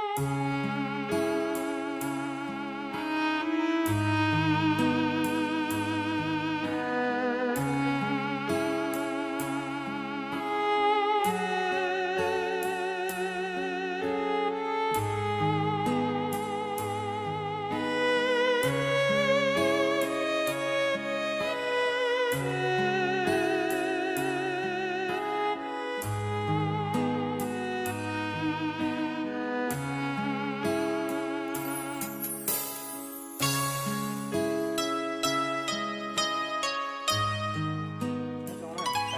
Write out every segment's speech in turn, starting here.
Tag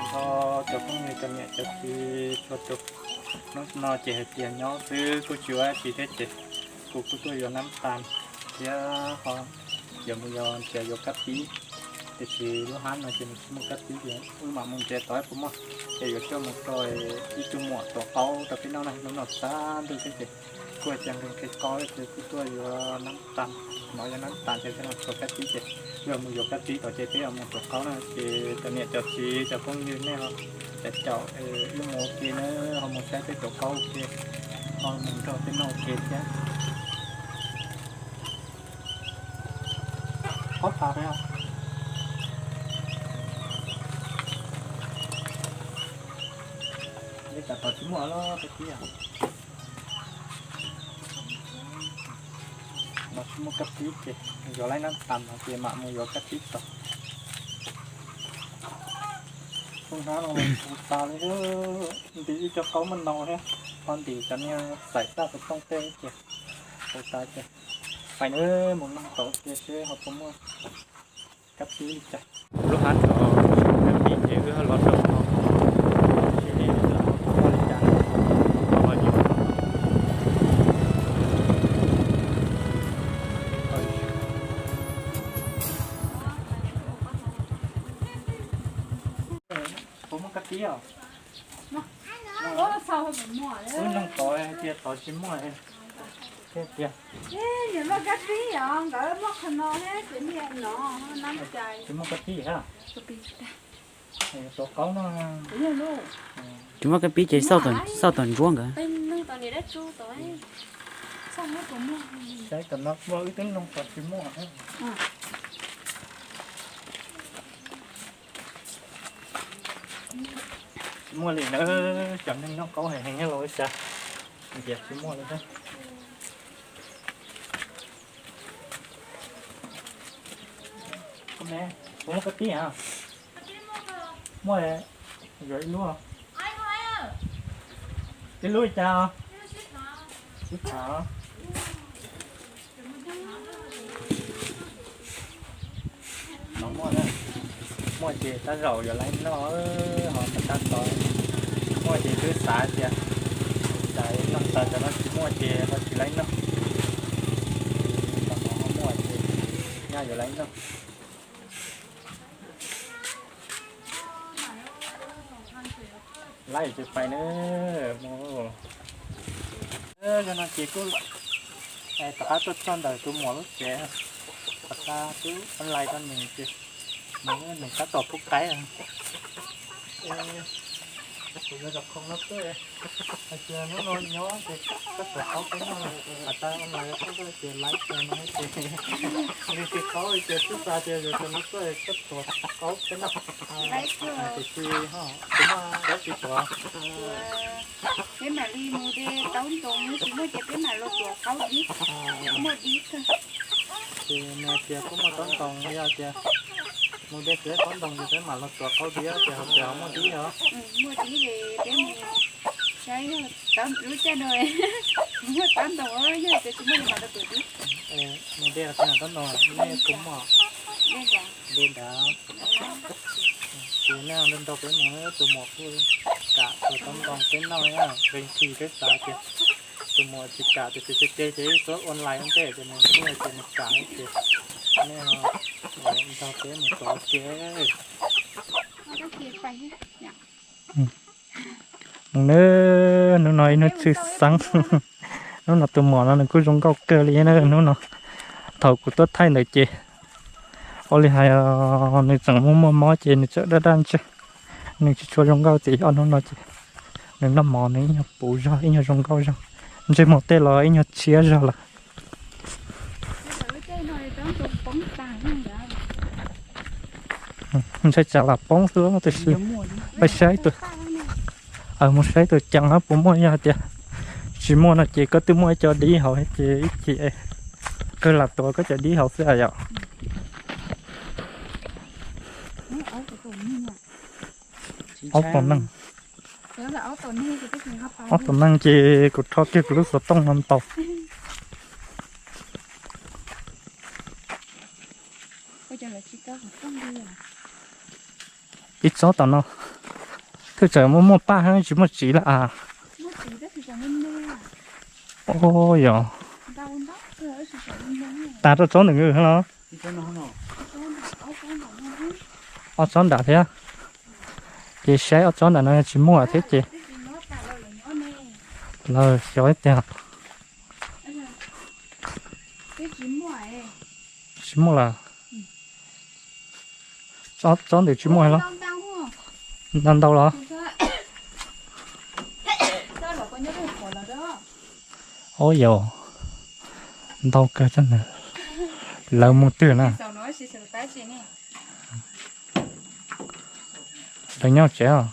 nrho cov phooj ywg cov niam cov txiv txhua tus, hnub no ces hais tias nyob xwb kuj tsis ua dab tsi thiab ces kuv kuj tuaj yuav nab tas thiab ho yuav mus yos nrhiav yuav kab tib. Tiam sis lub hab no ces nws tsis muaj kab tib ces wb mam mus nrhiav tau ib puas muaj, ces yuav coj mus rau ib tug muam tuav qaub rau peb noj na. Hnub no tag ntuj thiab ces kuj hais tias nqhis nqhis qaub ces kuj tuaj yuav nab tas, hnov yuav nab tas ces peb no tshuav kab tib ces yuav mus yuav kab tib tom ces peb yuav mus tuav qaub na. Ces cov niam cov txiv cov phooj ywg nej ho caum caum wb mus ua ke na, ho mus saib peb tuav qaub ua ke, ho mus nrog peb noj ua ke thiab. Qaub tas peb os. Li cas tod tsis muaj los kab tib os. No tsis muaj kab tib ces yuav laib nab tas no ces mam mus yuav kab tib tod. Phooj ywg no puv tas li, ntim ib co qaub muaj no thiab, ho ntim cov niag xaim taj xov tooj tej ces puv tas ces pais na, mus noj tod ua ke seb ho puas muaj kab tib li cas. Lub hab tod tsis muaj kab tib ces wb los rau no seb puas muaj li cas, los yuav. Puas muaj kab tib os? Wb nug tod hais tias tod tsis muaj thiab tiag. Tsis muaj kab tib hab. Tuav qaub no. Tsis muaj kab tib ces xauj tom ntsuab nkawd. Saib tom no muaj, wb twb nug tod tsis muaj. Tsis muaj li na, cov neeg noj qaub heev heev los ua cas ntiav tsis muaj li thiab. Puas muaj kab tib hab? Muaj, yuav ib lub. Ib lub li cas? Sib tham. No muaj, muaj ces tab zaum yuav laib noj, ho tab tom muaj ces twb xav tias xav noj tas, cov no tsis muaj ces ho tsis laib noj. Tab tom ho muaj ces nyaj yuav laib noj. Laib ces pais na. Mus, zaum no ces kuj rov qab tuaj txog ntawm tus muam lub tsev, rov qab twb online rau nws ces nws tab tom pub qaib. Kuv yuav zov khoom no xwb, hais tias hnub no nyob ces koj tuav qaub peb noj, has tas online koj tuaj ces laib no ces nqhis nqhis qaub ces twb xav tias yuav tuav no tuaj koj tuav qaub peb noj. Tiam sis ho kuv muaj dab tsi tuav. Peb mam li mus de taub ntoo, tsis muaj ces peb mam los tuav qaub dib, muaj dib kawg. Ces nws tias kuj muaj taub ntoo, yog tias mus de txiv taub ntoo ces peb mam los tuav qaub dib ces ho tias ho muaj dib os. Muaj dib ces peb mus saib, lub caij no muaj taub ntoo, yog tias tsis muaj ces mam los tuav dib. Mus de los peb mam taub ntoo, nej kuv muaj. De nrad. Ces nej nrog peb mus, tus muam kuj kam tuav taub ntoo peb noj, nqhis nqhis peb xav tias tus muam tsis kam tias ces ces ces ib txhia online ua ntej ces nws kuj hais tias nws kam ces nej nrog peb mus tuav ua ke. Mus nawb, hnub no ib hnub tshwj xeeb. Hnub no tus muam no nws kuj zoo nkauj kawg li na hnub no. Thaum kuv tuaj thaij ntawd ces ua li hais nws tseem muaj muaj mob ces nws tseem daj daj ntseg, nws tsis tshua zoo nkauj. Ces ob hnub no ces nws noj mov nws ib nyuag puv zog ib nyuag zoo nkauj zog. Ntsej muag tej los ib nyuag tshiab zog lawm. Ntshai tsam lam poob xwb tiam sis pab saib tus, mus saib tus cees no puas muaj, yog hais tias tsis muaj no ces koj twb muaj ib co dib hauv ces ib chim kawg lam tuav koj cov dib hauv xwb yom. Ob tom neeg, ob tom neeg ces kuv rho kiag kuv lub xov tooj no tau. Ib tsob tom no, thwj tseem muaj muaj paj tsis muaj txiv lawm as. Yog tas rau tsob ntawm no los, ob tsob nram thiab. Ces saib ob tsob nram no tsis muaj thiab ces lawv xyov tiag. Tsis muaj lawm. Tsob ntawm tsis muaj los? Ntau ntau los? Ub yos, ntau kawg tsob ntawd. Lawv mus twg na? Lawv nyob tsev os.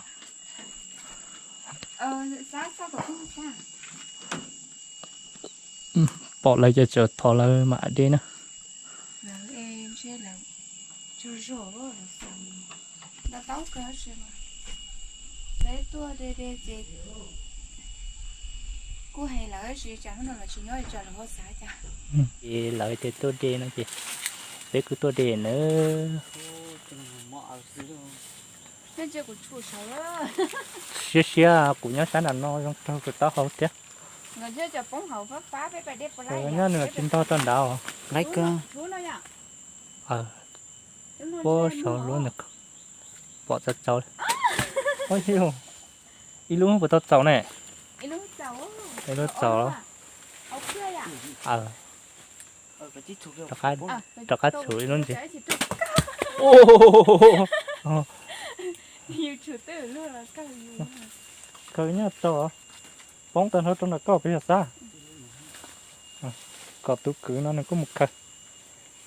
Pom lawv ces tseem thov lawv mam deb na. Ces lawv tias tuaj de no ces peb kuj tuaj de na. Siab siab kuv nyob sab nram no zoo raug kuv taub hau thiab. Nyob nws tsis ntog rau nrad os. Puab saud lub nws pom txaus txaus. Ib lub puas tau txaus ne? Ib lub txaus. Rov qab txhuv ib lub ntxiv. Kawg nyob txaus. Poob tag nrho rau nram koj peb yog xab. Kom tus kwv no nws kuj mus khaws,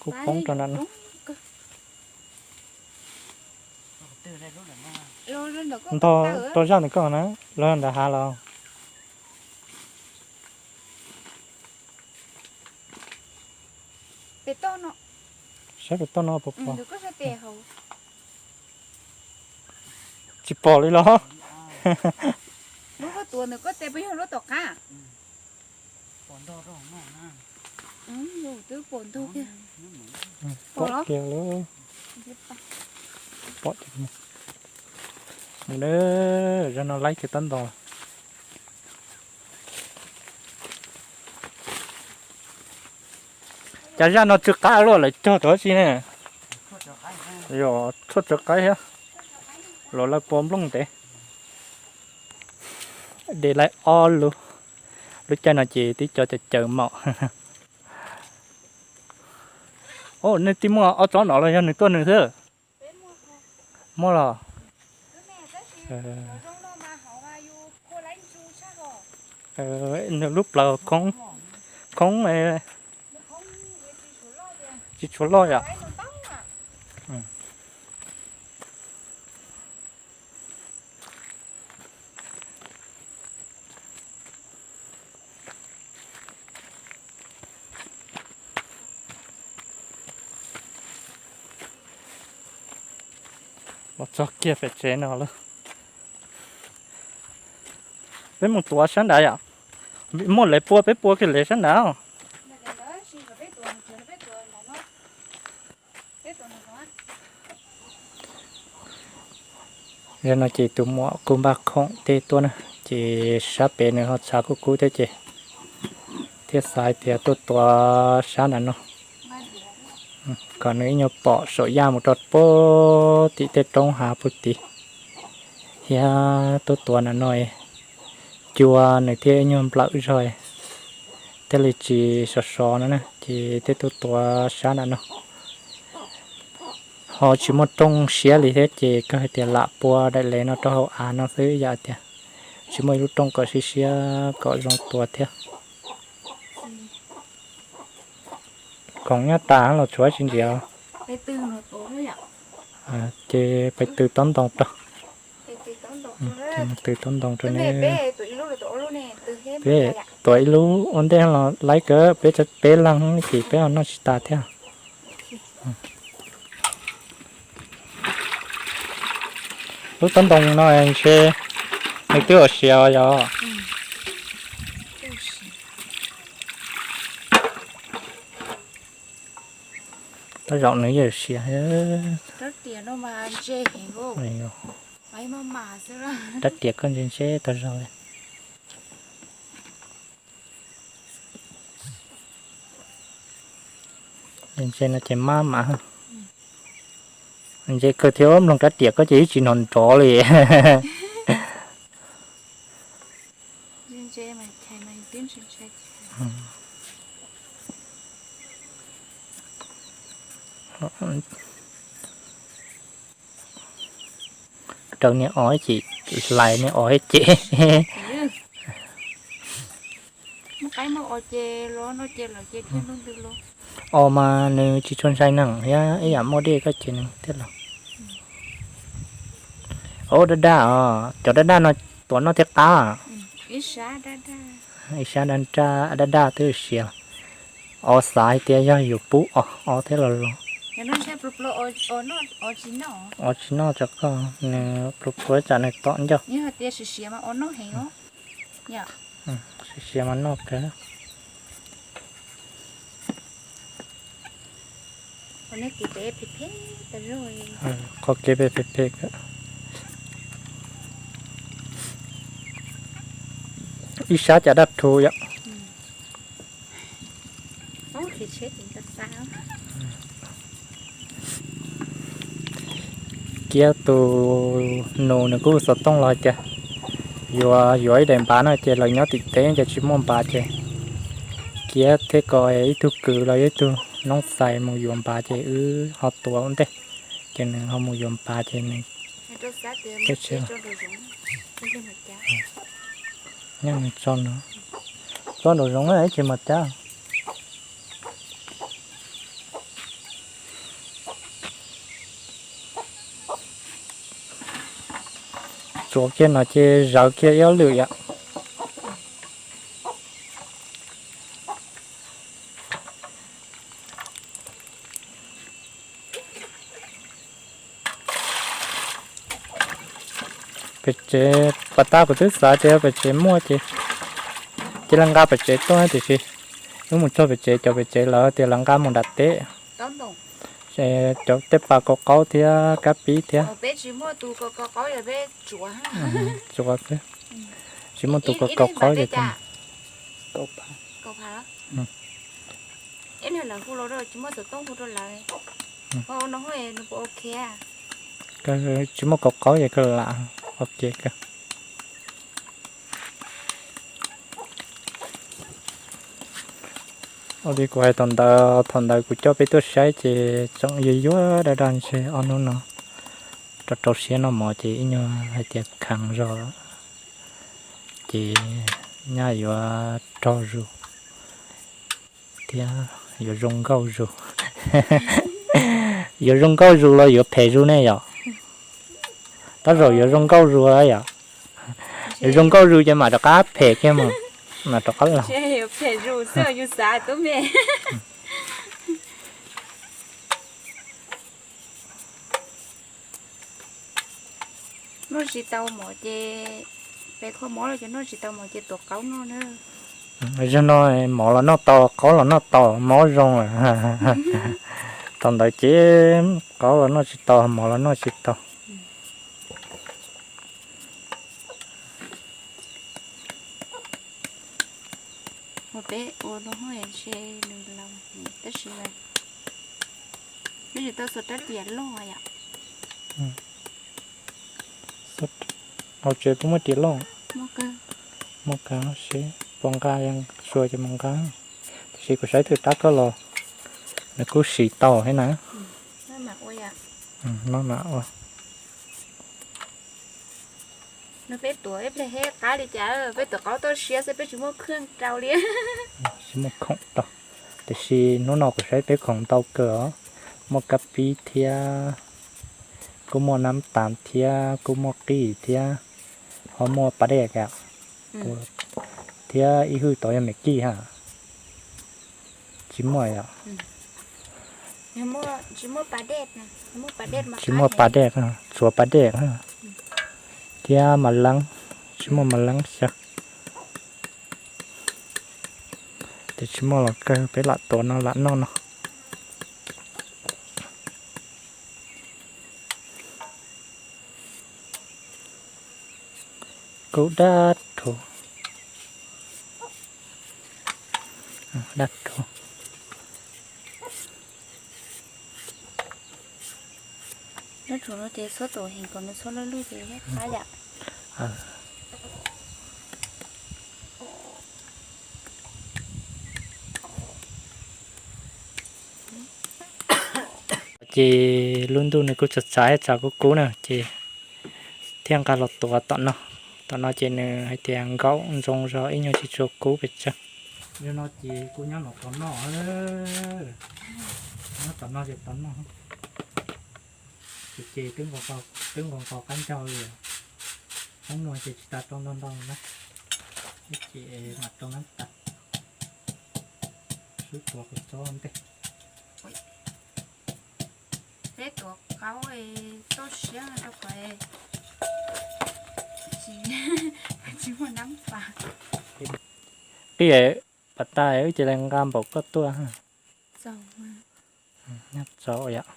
kuj poob rau nram no. Ntog rau zaj ntawm koj na, los nram hav los. Saib pem toj no puas pom? Tsis pom li los? Pom kiag lawm. Pom kiag. Mus na, zaj no laib kiag tab ntau. Cas zaj no tsw qab luaj, lawv cog rau dab tsi ne? Yog tshuaj tsw qab thiab. Los lawv pua nplooj ntev. De laib ob lub, lub caij no ces twb cov caws caws maum. Os, nej twb muaj ob tsob no los yog nws tuaj nws xwb? Muaj los? Nws lub plaws khoob, tsis tshua loj yom. Los txog kiag pem tsev no lawm. Peb mus tuav sab nrad yom. Muaj lev pua peb pua kiag lev sab nrad. Yog no ces tus muam kuj npaj khoom tej tuaj na, ces sab pem nws ho tshav kub kub thiab ces thiaj xav hais tias tuaj tuav sab nrad no, kom nws ib nyuag pom saum yaj mus rau puag tim tej roob hav puag tid thiab. Tuaj tuav nrad no cua nws thiaj ib nyuag nplawm zog, thiaj li tsis sov sov no na, ces thiaj tuaj tuav sab nrad no. Ho tsis muaj rooj siab li thiab ces kawg hais tias lam pua daim lev no rau hauv av no xwb, yam tias tsis muaj ib lub rooj kom siab siab kom zoo tuav thiab. Nyob tas los tshuav tsis ntsiav. Ces pais tw tob ntoo rau. Tw tob ntoo rau ne. Peb tuav ib lub ua ntej los laib kawg, peb, peb leeg ces peb ho noj tsis tas thiab. Lub tob ntoo no ntshe nws twb ua siav yog. Tab zaum nws yeej siav. Rab riam koj ntse ntse tau zoo li. Ntse no ces mab mam. Ntse kawg thiab, mloog rab riam koj ces ib tsis hnov nrov li. Raws niag os ces hlais niag os ces. Os mas nws tsis tshua ntshai neeg thiab, ib yam muaj dej koj ces nws thiaj los. Os, daj daj os, cov daj daj no tuav noj thiaj qab. Ib sab daj daj twb siav. Os xav hais tias yog yus pub os, os thiaj los los. Os tsis noj tso koj, nws pluav pluav tsam nws tom ncauj. Siav mas noj kawg. Qhov kev phem phem kawg. Ib sab cas daj rhu yom. Kiab tus nus nws kuj xov tooj los hais tias yuav yuav ib daim npav no ces lawv nyob tim teb ces tsis muaj npav ces Kiab thiaj kom ib tug kwv los yog ib tug noob xais mus yuav npav ces wb ho tuav ua ntej, ces nws ho mus yuav npav ces nws tso nws, tso nraum zoov na ib tsis mas cab. Tsuav kiag no ces zawv kiag ib ob lwm yom. Pem tsev pas tab kuv twb xav tias pem tsev muaj ces cia li nqa pem tsev tuaj tiam sis wb mus txog pem tsev cov pem tsev lawv tias lawv nqa mus nram teb. Cov tej pas kaus qaub thiab kab pib thiab. Tsuav xwb, tsis muaj tus kaus qaub ces tsis muaj kaus qaub ces kawg lam ua ke kawg. Ua li kuv hais thaum ntawd, thaum ntawd kuv coj peb tuaj saib ces tseem yuag yuag daj daj ntshe ob hnub no rau rau siab noj mov ces ib nyuag hais tias kheev zog ces nyaj yuav rog zus thiab yuav zoo nkauj zus. Yuav zoo nkauj zus los yuav phem zus ne yom? Tab zaum yuav zoo nkauj zus yom? Yuav zoo nkauj zus ces mam rov qab phem kiag mas, mam rov qab los. Noj tsis tau mov ces, pem kho mov los ces noj tsis tau mov ces tuav qaub noj na. Zaum no mov los noj tau, qaub los noj tau, mob zoo lawm. Thaum ntawd ces qaub los noj tsis tau, mov los noj tsis tau. Peb ua nws laus tab sis mas peb tsis tau xuas rab riam loj yom. Hauv tsev puas muaj riam loj? Muaj kawg, seb puas nqa, xuas ces mus nqa. Tiam sis kuv saib twb rab koj los nws kuj siv tau thiab na. Maj mam ua. Peb tuav ib pliag he qab li cas, peb tuav qaub toj siab xwb, peb tsis muaj khoom rau li. Tsis muaj khoom rau. Tiam sis hnub no kuv saib peb khoom ntau kawg os, muaj kab pib thiab, kuj muaj nab tas thiab, kuj muaj qij thiab, ho muaj pas dej thiab, ib hwj tod yog me kij ha. Tsis muaj yom. Tsis muaj pas dej, tsuav pas dej thiab mas leeb, tsis muaj mas leeb xyaw. Ces tsis muaj los kawg, peb lam tuav no lam noj no. Kuj dab rhuv, dab rhuv. Dab rhuv no ces txhob tuav heev, kom nws txhob lwj lwj ces qab yam. Ces lub ntuj nws kuj tsav tsav, tsav kub kub na ces thiaj nqa los tuav tom no. Tom no ces nws hais tias nkaum ntsoov zog, ib nyuag tsis tshua kub pes tsawg. Yog no ces kuj nyob no tos noj, nyob tos noj ces tos noj. Ces twb nqos nqos qab ncaug li, hoob nua ces tsis tas rau ntau ntau na, ces mam rau nab tas, swb tuav kom txob ntej. Peb tuav qaub txob siab rau qhov tsis muaj nab pas. Qij, pas tas wb cia li nqa npaum koj tuaj. Nyob txaus yom.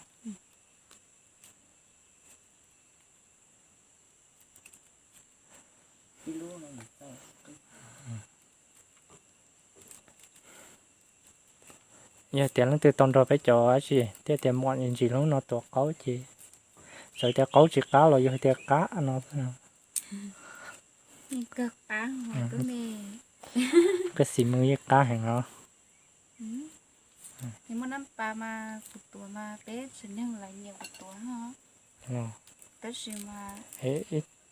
Yog tias leej twg tau nrog peb cov dab tsi thiaj tias muaj ntsis hnub no tuav qaub ces, txawm tias qaub tsis qab los yog tias qab no, koj xim mws yeej qab heev os. Muaj nab pas mas kuv tuav mas peb tsev neeg lawv nyiam kuv tuav. Tab sis mas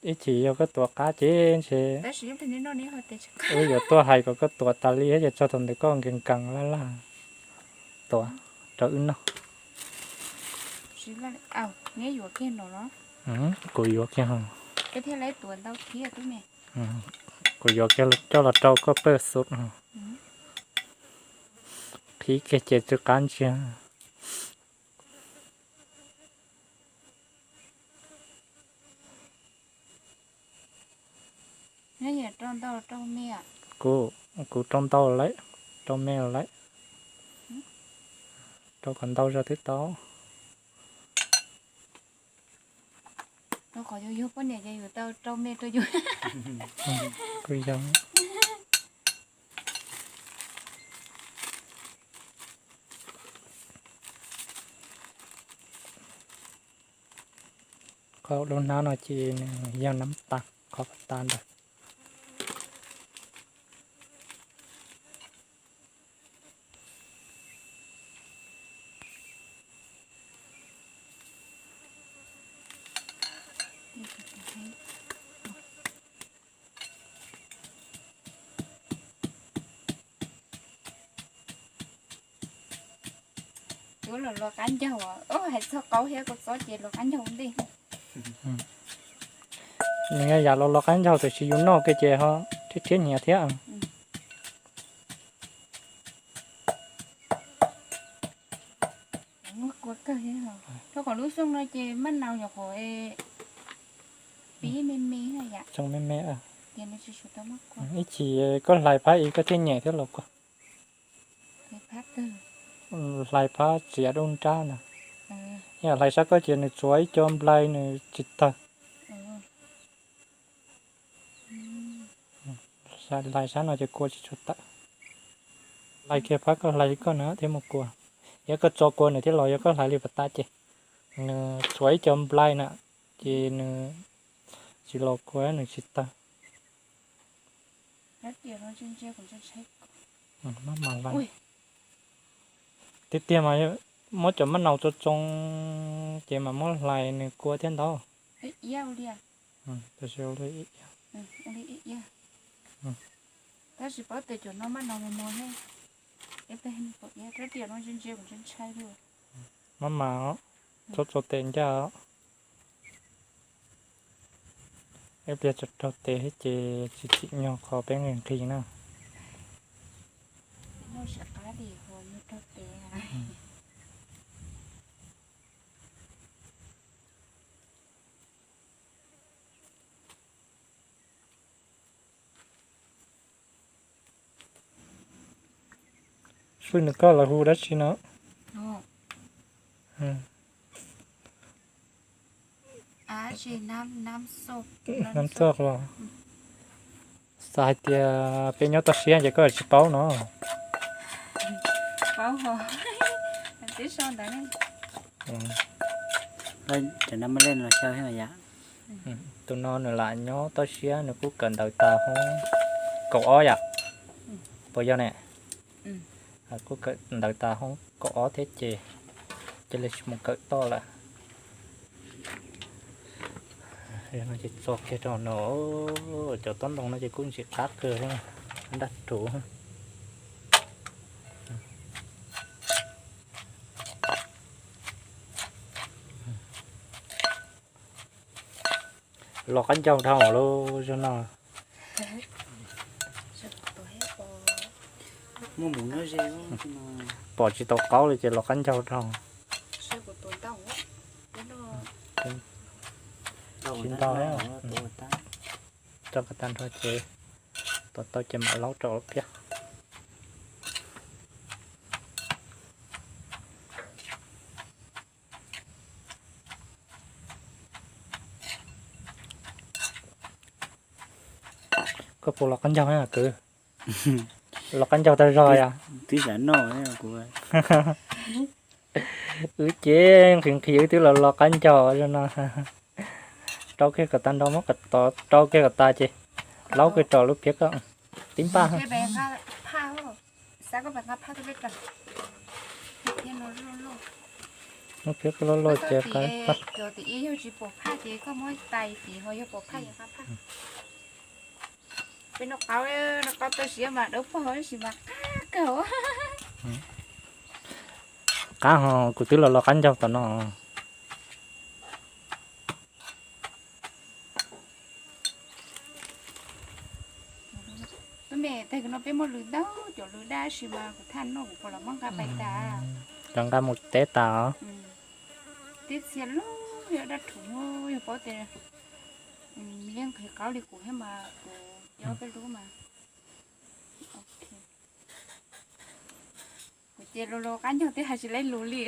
ib chim yog koj tuav qab ces ntshe wb yuav tuaj hais kom koj tuav tas li thiab ces txog thaum ntawd koj nkees nkees laj laj tuav rau wb noj. Kuv yuav kiag, kuv yuav kiag coj los rau koj pawj xub. Qhib kiag ces tsw qab ntsia. Kuv, kuv rau ntau lawm, rau me lawm, rau kom ntau zog twb tau. Rau qhov yus yug poj niam ces yus tau rau me rau yus. Kuj yog. Qhov lub hnab no ces nws yog nab tas, qhov pas tas ntawd. Tuav los luas qab ncaug, hais txog qaub thiab kua txob ces luas qab ncaug ua ntej. Nws yog yam los luas qab ncaug tiam sis yus noj kiag ces ho rhiab rhiab nyiav thiab. Rau qhov lub xyoo no ces maj nau nyuam qhuav pib me me, xyoo me me, ib chim koj hlais phab ib koj thiaj nyem thiab los kua. Hlais phab txiav dub nrab ntag. Yog hlais sab koj ces nws tsuav ib co nplai nws tsis tawg. Hlais sab no ces kua tsis tshua tawm. Hlais kiag phab koj hlais li koj na thiaj muaj kua. Yog koj tso kua nws thiaj los, yog koj hlais li pas tas ces nws tsuav ib co nplai na, ces nws tsis los kua, nws tsis tawg. Tiag tiag mas muab cov maj nau tsoo tsoo ces mam muab hlais nws kua thiab ntau. Tab sis tab sis paub tias cov no maj nau mos mos thiab. Maj mam, txhob txua tes ncaj. Ib pliag tso raug tes thiab ces tsis tsim nyog qhov peb nqhis nqhis na. Xwb nws koj los hu dab tsi no? Nab txog los? Xav hais tias peb nyob toj siab ces koj tsis paub no. Tus no nws lam nyob toj siab, nws kuj kawm ntawv tas hoob kaum ob yom? Puas yog ne? Kuj kawm ntawv tas hoob kaum ob thiab ces cia li tsis mus kawm toj lawm. Ces txo kiag rau no, cov tob ntoo no ces kuj ntsim qab kawg, daj ruv. Los qab ncaug dhau lawm zog no. Pom tsis tau qaub li ces los qab ncaug dhau. Tsis ntau, tso kom tag nrho ces tau tau ces mam laub rau lub phiab. Koj puas los qab ncaug kwv? Los qab ncaug tag zog yom? Wb ces nqhis nqhis wb twb los los qab ncaug zog no. Rau kiag kom tag nrho, muab kom tod rau kiag kom tas ces laub kiag rau lub phiab koj tib npaj. Lub phiab koj loj loj ces qab. Qab ho kuv twb los los qab ncaug tom no. Lub me tag no peb muaj lws ntau, cov lws dab tsi mas kuv thaj no kuv puas los muab nqa pais tas. Los nqa mus teb tas os. Tib txhia lub yog dab rhuv, yog paub tias yeej nqhis qaub li kuv thiab mas kuv yob peb lub mas. Kuv ces los los qab ncaug twb hais tsis laib lus li.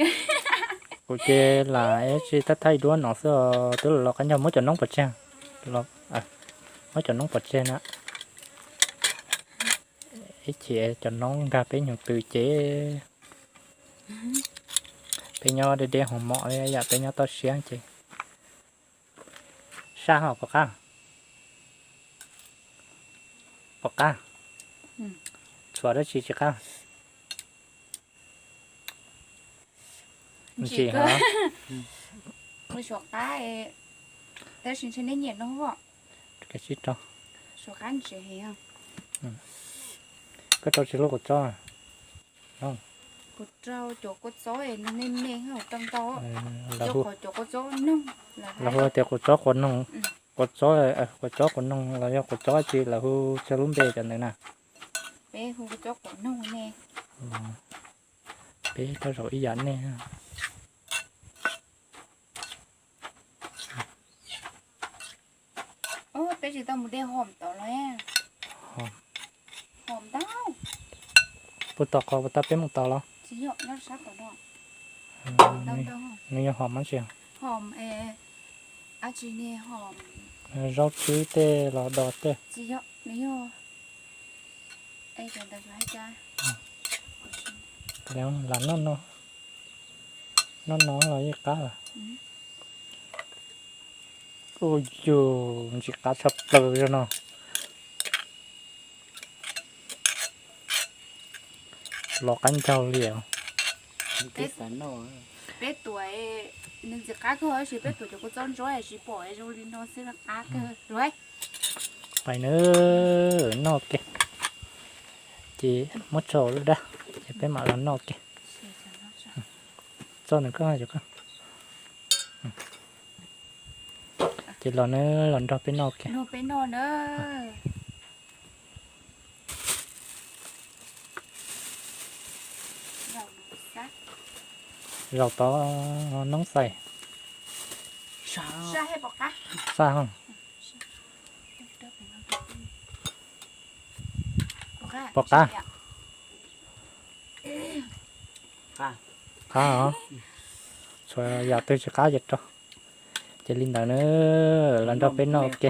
Kuv ces lam tsis thaj thaj ib duab no xwb, twb los los qab ncaug. Muab cov noob pov tseg, muab cov noob pov tseg na. Ib chim cov noob nkag peb nyuag tw ces peb nyob deb deb ho mom li yam peb nyob toj siab ces. Sab ho puas qab? Puas qab? Tshuav dab tsi tsis qab? Ntsim ho. Tab sis ntshe nej nyiam no. Koj rau tsis lub kua txob? Kuv rau cov kua txob me me, rau ntau. Cov kua txob noog, lawv hu tias kua txob quav noog, kua txob, kua txob quav noog los yog kua txob tsi lawv hu txog lub npe cov ntawd na. Peb hu kua txob quav noog ne. Peb tej zaum ib yam nej. Peb tsis tau mus de hom tod los. Hom ntau. Puag tom qhov uas tau peb mus tod los? Tsis yog, nyob sab tom no. Nws yog hom dab tsi? Hom, dab tsi ne, hom zaub tsib tej los dos tej? Tsis yog, nws yog, lam noj no, noj no los yeej qab lawm. Ua yus ntsim qab tshaj plaws zog no. Los qab ncaug li os. Peb tuam, nws ntxim qab kawg tab sis peb tuam cov kua txob ntsuab tsis pom zoo li no xwb, qab kawg. Pais nawb, noj kiag. Ces muab tso lub dab, ces peb mam los noj ke. Txoj nws koj, ces los na, los nrog peb noj ke. Zaum tod noob xais. Xaj ho. Pom qab? Qab os. Txhua yam twg tsis qab ces rau. Ces li ntawd na, los nrog peb noj ke.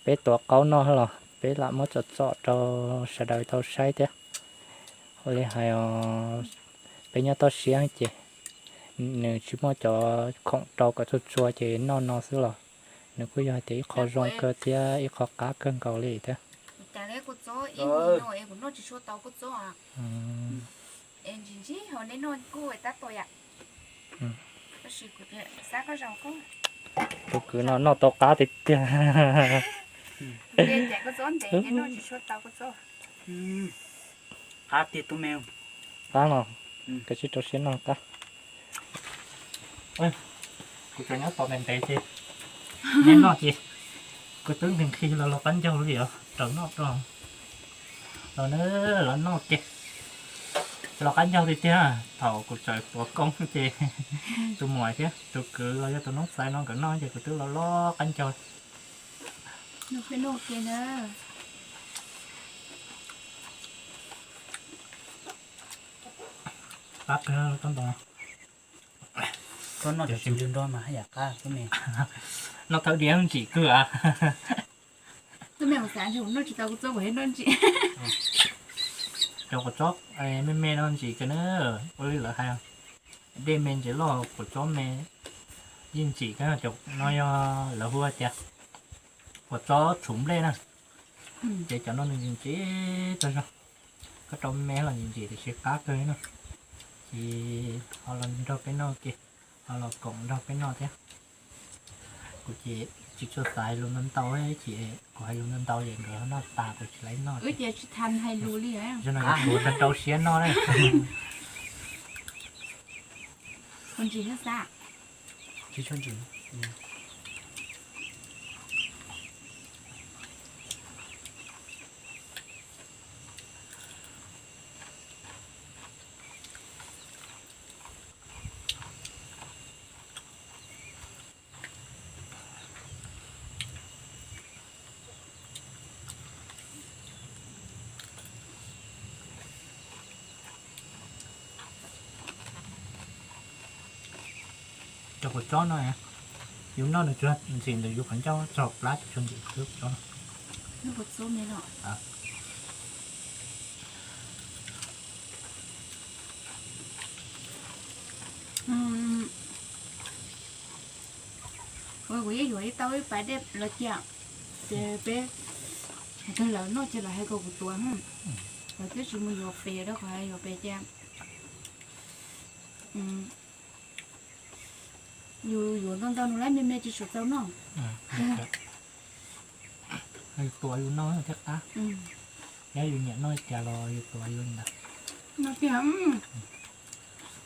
Peb tuav qaub noj los peb lam muab tsom tsom rau sawv daws tau saib thiab. Ua li hais os, peb nyob toj siab ces nws tsis muaj cov khoom rau kom txhua txhua ces noj no xwb los nws kuj yog hais tias ib qho zoo kawg thiab ib qho qab kawg nkaus li thiab. Tus kwv no noj tau qab tiag tiag. Qab tiag tub me. Qab no, koj tsis rau siab noj qab. Kuv cov nyob tod ntev ntev ces neb noj ces kuv twb nqhis nqhis los los qab ncaug li os, raws noj rau. Los na, los noj ke. Los qab ncaug tiag tiag, thaum kuv tseem tuav koob ces tus muam thiab tus kwv los yog tus noob xais no nkawd noj ces kuv twb los los qab ncaug. Qab kawg tsob ntoo. Noj thawj diav ntsim kawg as. Cov quav tsob me me no ntsim kawg na, ua li lawv hais, dej me ntses loj quav tsob me yeej ntsim kawg. Cov no yog lawv hu tias quav tsob txhuv nplej na. Ces cov no nws ntsim tag zog, koj rau me los ntsim ntsim tiam sis qab kawg na. Ces ho los nrog peb noj ke, ho los koom nrog peb noj thiab. Kuv ces tsis tshua xav hais lus ntau ntau, ces kuv hais lus ntau ntau ces nkawd noj tas kuv tsis laib noj. Wb ces tsis tham hais lus li. Zoo no kuv rau rau siab noj na. Ntsis thiab xav. Cov quav tsob no, yus noj nws tsuas ntxim ntawm yus qhov ncauj txog plab ces tsuas ntxim kawg tsob no. Kuv yeej yuav ib tau ib pas dej los cia, ces peb, tag lawv noj ces lawv hais kom kuv tuav, lawv twb tsis mus yuav pem rau qhov yuav pem ces yus yuav ntau ntau nws lab me me tsis tshua txaus noj. Yus tuav yus noj thiaj qab. Yog yus nyiam noj li cas los yus tuav yus li ntawd.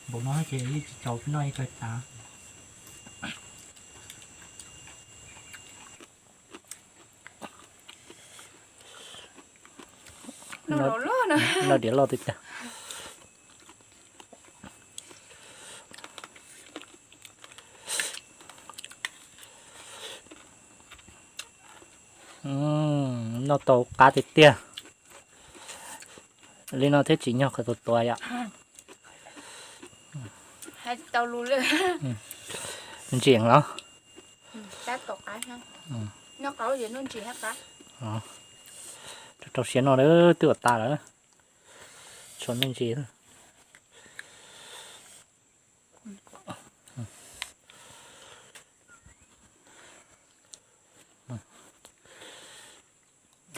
Npaum no ces yeej tsis txaus noj ib kawg tas. Noj diav loj tiag tiag. Noj tau qab tiag tiag. Li no thiaj tsim nyog qhov tuav tuav yom. Ntsim los. Rau rau siab no twb ua tas lawm. Tshuav me ntsis.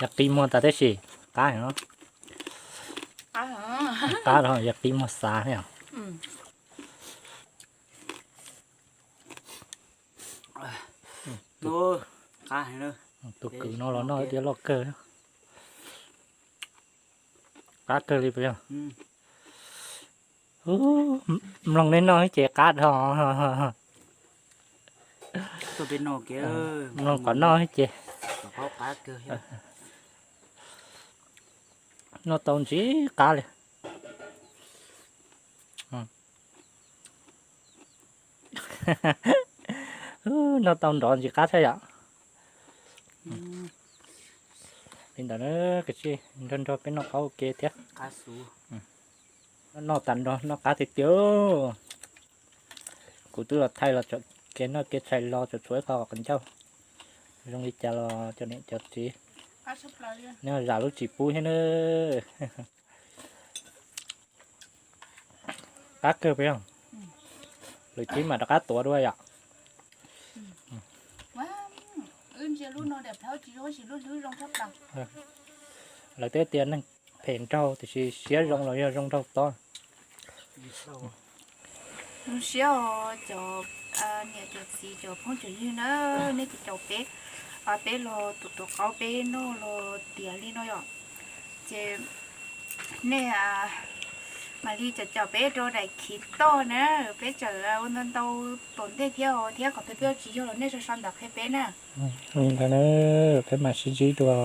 Yog qi muag tas tib si, qab no. Qab no yog qi muag xav thiab. Tus kwv no los noj tiab loj kawg. Qab kawg li puas yog? Mloog nej noj ces qab dhau. Mloog qhov noj ces noj tau ntsis qab li. Noj tau nrov ntsis qab thiab yom. Li ntawd na, nrog nrog peb noj qab ua ke thiab. Noj tas nrog noj qab tiag tiag. Kuv twb los thaij los tso kev noj kev tshais los tsuas tshuav ib qho qos qos ncauj. Zoo li cas los cov niam cov txiv, nej zam lub txim pub thiab na. Qab kawg puas yog? Lwm hnub mam rov qab tuav dua yom. Lawv twb tias neeg phem nraug tiam sis siab zoo los yog zoo nraug tob. Zoo siab os cov niam cov txiv cov phooj cov ywg na, nej cov caum peb, peb los tuav tuav qaub peb noj los tiav li no yom. Ces nej mam li caum caum peb rau daim khiv toj na, peb tseem ua ntau ntau tom ntej thiab os, thiab qhov twg peb tsis yog los nej sau sau ntawv qhia peb na. Li ntawd na, peb mam sib ntsib dua.